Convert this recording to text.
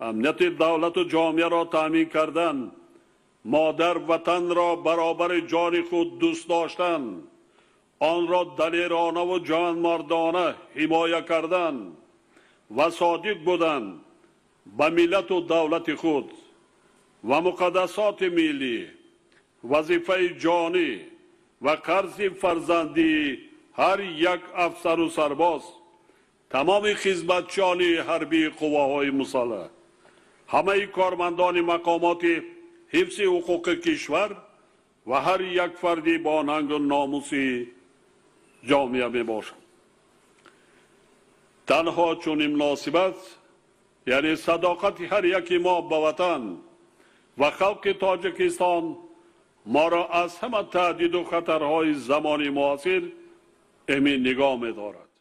Амнияти давлату ҷомеаро таъмин кардан, модар ватанро баробари ҷони худ дӯст доштан, онро далеронаву ҷонмардона ҳимоя кардан ва содиқ будан ба миллату давлати худ ва муқаддасоти миллӣ вазифаи ҷонӣ ва қарзи фарзандии ҳар як афсару сарбоз, тамоми хизматчиёни ҳарбии қувваҳои мусаллаҳ, ҳамаи кормандони мақомоти ҳифзи ҳуқуқи кишвар ва ҳар як фарди бо нангу номуси ҷомеа мебошад. Танҳо чунин муносибат, яъне садоқати ҳар яки мо ба ватан ва халқи Тоҷикистон моро аз ҳама таҳдиду хатарҳои замони муосир эмин нигоҳ медорад.